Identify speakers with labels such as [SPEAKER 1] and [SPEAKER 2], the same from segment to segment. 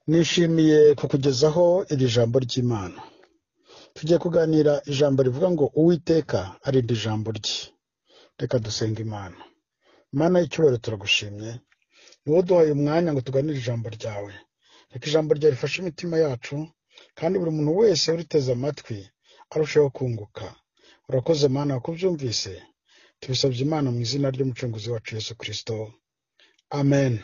[SPEAKER 1] Nishimiye kukugezaho iri jambo ry'Imana. Tugiye kuganira ijambo rivuga ngo Uwiteka arinda ijambo rye. Reka dusenga Imana. Mana y'icyubahiro, turagushimye. Ni wowe uduhaye umwanya ngo tuganire ijambo ryawe. Reka ijambo ryawe rifashe imitima yacu, kandi buri muntu wese uriteze amatwi arusheho kunguka. Urakoze Mana kubyumvise. Tubisabye Imana mu izina ry'Umucunguzi wacu Yesu Kristo. Amen.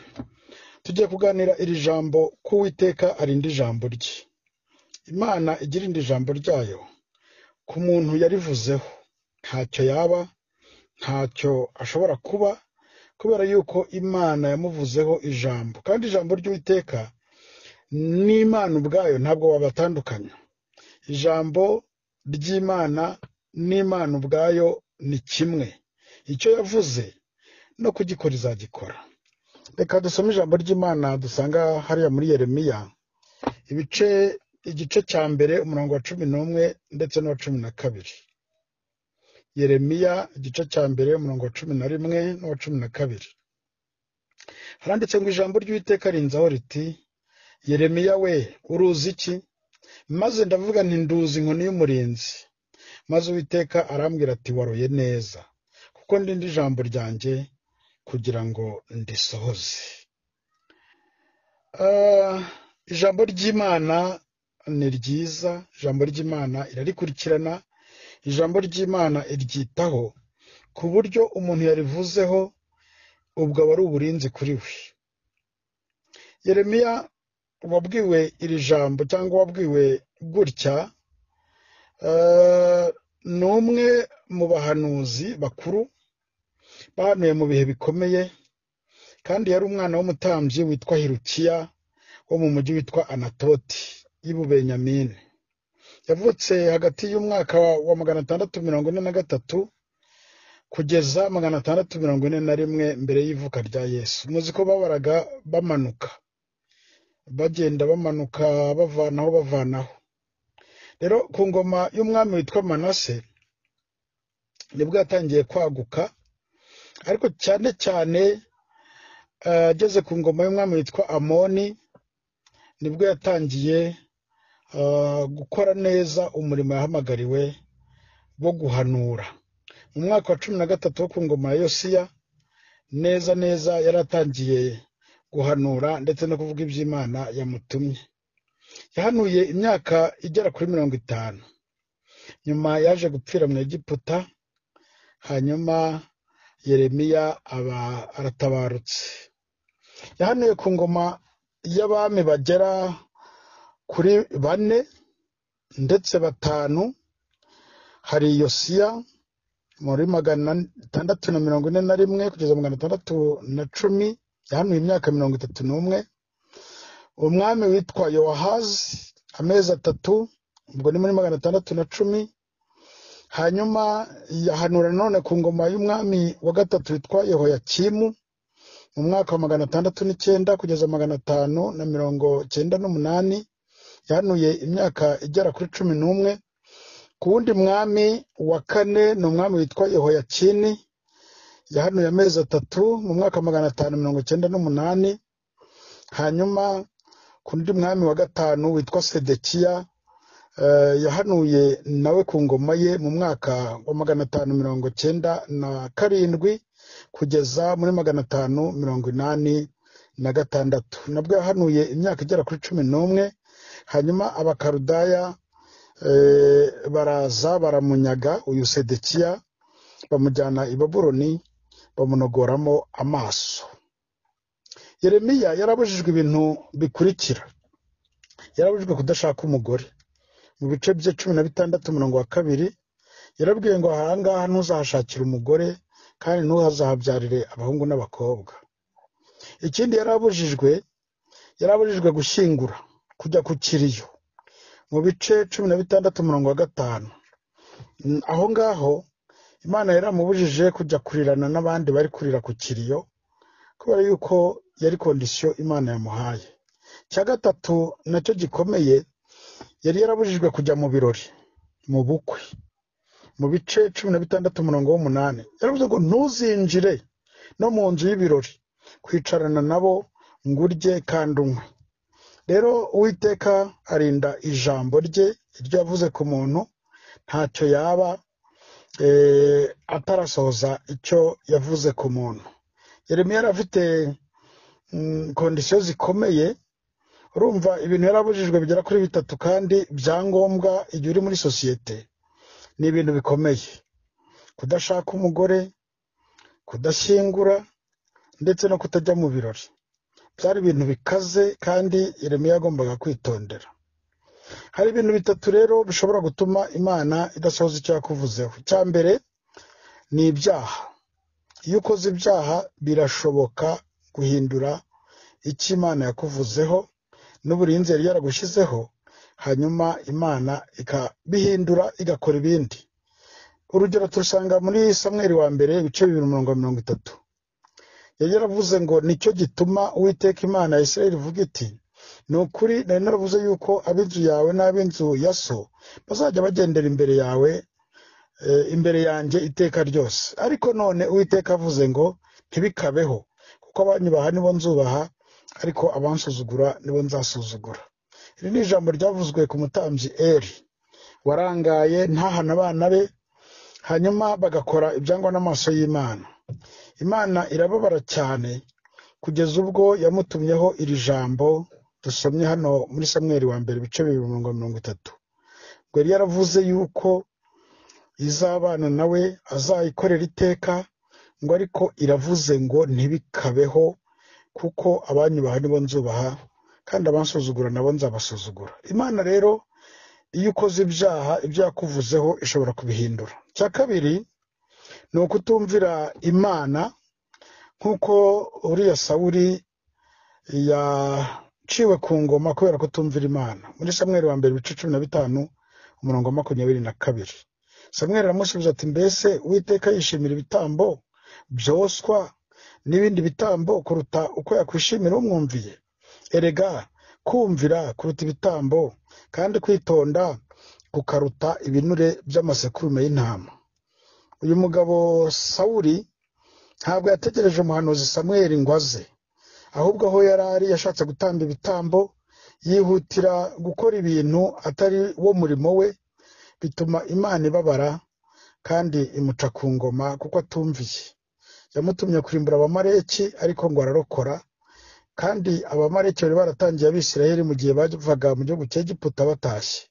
[SPEAKER 1] Tugiye kuganira iri jambo ko Uwiteka arinda ijambo rye. Imana igira indi jambo ryayo ku muntu yarivuzeho. Ntacyo yaba, ntacyo ashobora kuba, kubera yuko Imana yamuvuzeho ijambo. Kandi ijambo ry'Uwiteka n'Imana ubwayo ntabwo wabatandukanya. Ijambo ry'Imana n'Imana ubwayo ni kimwe. Icyo yavuze no kugikora izagikora. Reka dusome ijambo ry'Imana dusanga hariya muri Yeremiya, igice cya mbere umurongo wa 11 ndetse n'uwa 12. Yeremiya igice cya mbere umurongo wa 11 n'uwa 12. Haranditse ngo ijambo ry'Uwiteka rinzaho riti: Yeremiya we, uruzi iki? Maze ndavuga nti nduzi inkoni y'umurinzi. Maze Uwiteka arambwira ati waroye neza, kuko ndinda ijambo ryanjye kugira ngo ndisohoze. Ijambo ry'Imana ni ryiza, ijambo ry'Imana irarikurikirana, ijambo ry'Imana iryitaho ku buryo umuntu yarivuzeho ubwo aba ari uburinzi kuri we. Yeremiya wabwiwe iri jambo cyangwa wabwiwe gutya, ni umwe mu bahanuzi bakuru bahanuye mu bihe bikomeye, kandi yari umwana w'umutambyi witwa Hilukiya wo mu mujyi witwa Anatoti y'Ibubenyamini. Yavutse hagati y'umwaka wa 643 kugeza 641 mbere y'ivuka rya Yesu. Muzi ko babaraga bamanuka, bagenda bamanuka bavanaho bavanaho. Rero ku ngoma y'umwami witwa Manase nibwo yatangiye kwaguka, ariko cyane cyane ageze ku ngoma y'umwami witwa Amoni nibwo yatangiye gukora neza umurimo yahamagariwe wo guhanura. Mu mwaka wa 13 wo ku ngoma ya Yosiya neza neza yaratangiye guhanura ndetse no kuvuga iby'Imana yamutumye. Yahanuye imyaka igera kuri 50. Nyuma yaje gupfira mu Egiputa, hanyuma Yeremiya aba aratabarutse. Yahanuye ku ngoma y'abami bagera kuri 4 ndetse 5. Hari Yosiya muri 641 kugeza 610, yahanuye imyaka 31. Umwami witwa Yowahazi amezi 3, ubwo ni muri 610. Hanyuma yahanura none ku ngoma y'umwami wa 3 witwa Yehoyakimu mu mwaka wa 609 kugeza 598, yahanuye imyaka igera kuri 11. Ku wundi mwami wa 4 ni umwami witwa Yehoyakini, yahanuye amezi 3 mu mwaka wa 598. Hanyuma ku wundi mwami wa 5 witwa Sedekiya, yahanuye nawe ku ngoma ye mu mwaka wa 597 kugeza muri 586, nabwo yahanuye imyaka igera kuri 11. Hanyuma Abakaludaya baraza baramunyaga uyu Sedekiya, bamujyana i Babuloni, bamunogoramo amaso. Yeremiya yarabujijwe ibintu bikurikira. Yarabujijwe kudashaka umugore. Mu bice bye 16 umurongo wa 2 yarabwiye ngo ahangaha ntuzahashakire umugore kandi ntuhazahabyarire abahungu n'abakobwa. Ikindi yarabujijwe gushyingura, kujya ku kiriyo. Mu bice 16 umurongo wa 5, aho ngaho Imana yaramubujije kujya kurirana n'abandi bari kurira ku kiriyo, kubera yuko yari kondisiyo Imana yamuhaye. Icya 3 nacyo gikomeye, yari yarabujijwe kujya mu birori, mu bukwe. Mu bice 16 umurongo wa 8 yaravuze ngo ntuzinjire no mu nzu y'ibirori kwicarana nabo ngo urye kandi unywe. Rero Uwiteka arinda ijambo rye, iryo yavuze ku muntu, ntacyo yaba atarasohoza icyo yavuze ku muntu. Yeremiya yari afite conditions zikomeye. Urumva ibintu yarabujijwe bigera kuri bitatu, kandi byangombwa igihe uri muri sosiyete ni ibintu bikomeye: kudashaka umugore, kudashyingura, ndetse no kutajya mu birori. Byari ibintu bikaze kandi Yeremiya yagombaga kwitondera. Hari ibintu bitatu rero bishobora gutuma Imana idasohoza icyo yakuvuzeho. Icya mbere ni ibyaha. Iyo ukoze ibyaha birashoboka guhindura icyo Imana yakuvuzeho n'uburinzi yari yaragushyizeho, hanyuma Imana ikabihindura igakora ibindi. Urugero turusanga muri Samweli wa mbere ibice 2:30. Yari yaravuze ngo nicyo gituma Uwiteka Imana ya Isirayeli ivuga iti, ni ukuri nari naravuze yuko ab'inzu yawe n'ab'inzu ya so bazajya bagendera imbere yawe, imbere yanjye iteka ryose. Ariko none Uwiteka avuze ngo ntibikabeho, kuko abanyubaha nibo nzubaha, ariko abansuzugura nibo nzasuzugura. Iri ni ijambo ryavuzwe ku mutambyi Eli warangaye ntahana abana be, hanyuma bagakora ibyangwa n'amaso y'Imana. Imana irababara cyane kugeza ubwo yamutumyeho iri jambo dusomye hano muri Samweli wa mbere ibice 2:30. Ngo yari yaravuze yuko izabana nawe azayikorera iteka, ngo ariko iravuze ngo ntibikabeho, kuko abanyubaha nibo nzubaha, kandi abansuzugura nabo nzabasuzugura. Imana rero iyo ukoze ibyaha, ibyo yakuvuzeho ishobora kubihindura. Icya kabiri ni ukutumvira Imana, nk'uko uriya Sawuli yaciwe ku ngoma kubera kutumvira Imana. Muri Samweli wa mbere ibice 15 umurongo 22. Samweli aramusubiza ati, mbese Uwiteka yishimira ibitambo byoswa n'ibindi bitambo kuruta uko yakwishimira umwumviye? Erega kumvira kuruta ibitambo, kandi kwitonda kukaruta ibinure by'amasekurume y'intama. Uyu mugabo Sawuli ntabwo yategereje umuhanuzi Samweli ngo aze, ahubwo aho yari ari yashatse gutamba ibitambo, yihutira gukora ibintu atari wo murimo we, bituma Imana ibabara kandi imuca ku ngoma kuko atumviye. Yamutumye kurimbura Abamaleki, ariko ngo ararokora, kandi Abamaleki bari baratangiye Abisirayeli mu gihe bavaga mu gihugu cya Egiputa batashye.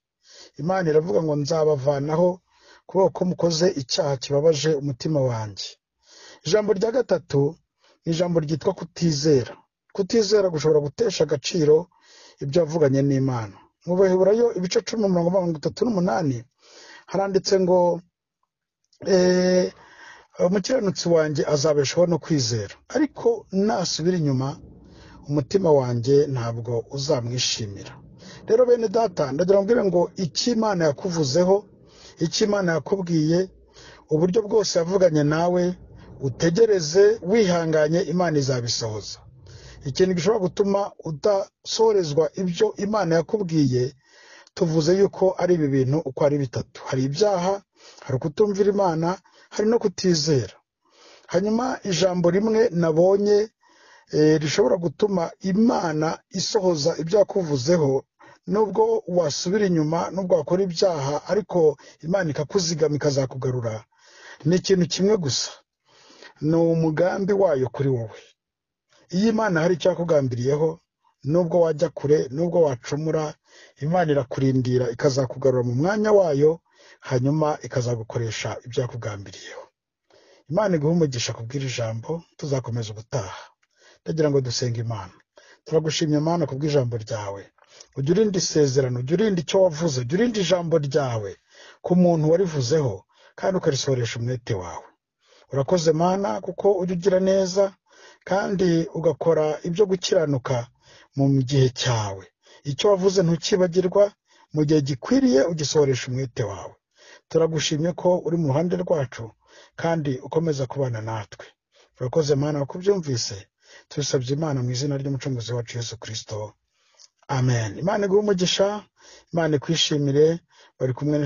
[SPEAKER 1] Imana iravuga ngo nzabavanaho kubera ko mukoze icyaha kibabaje umutima wanjye. Ijambo rya gatatu ni ijambo ryitwa kutizera. Kutizera gushobora gutesha agaciro ibyo wavuganye n'Imana. Mu Baheburayo ibice 10:38 haranditse ngo umukiranutsi wanjye azabeshaho no kwizera, ariko nasubira inyuma umutima wanjye ntabwo uzamwishimira. Rero bene data, ndagira ngo ngo icyo Imana yakuvuzeho, icyo Imana yakubwiye, uburyo bwose yavuganye nawe, utegereze wihanganye, Imana izabisohoza. Ikintu gishobora gutuma udasorezwa ibyo Imana yakubwiye, tuvuze yuko ari ibi bintu uko ari bitatu: hari ibyaha, hari kutumvira Imana, hari no kutizera. Hanyuma ijambo rimwe nabonye rishobora gutuma Imana isohoza ibyo yakuvuzeho, nubwo wasubira inyuma, nubwo wakora ibyaha, ariko Imana ikakuzigama ikazakugarura, ni ikintu kimwe gusa, ni umugambi wayo kuri wowe. Iyo Imana hari icyo yakugambiriyeho, nubwo wajya kure, nubwo wacumura, Imana irakurindira ikazakugarura mu mwanya wayo, hanyuma ikazagukoresha ibyo yakugambiriyeho. Imana iguhe umugisha kubwira ijambo, tuzakomeza ubutaha. Ndagira ngo dusenge Imana. Turagushimye Mana kubw'ijambo ryawe. Ujya urinda isezerano, ujya urinda icyo wavuze, ujya urinda ijambo ryawe ku muntu warivuzeho, kandi ukarisohoresha umwete wawe. Urakoze Mana kuko ujya ugira neza kandi ugakora ibyo gukiranuka mu gihe cyawe. Icyo wavuze ntukibagirwa, mu gihe gikwiriye ugisohoresha umwete wawe. Turagushimye ko uri mu ruhande rwacu kandi ukomeza kubana natwe. Urakoze Mana kubyumvise, tubisabye Imana mu izina ry'Umucunguzi wacu Yesu Kristo. Amen. Imana iguhe umugisha, Imana ikwishimire. Bari kumwe.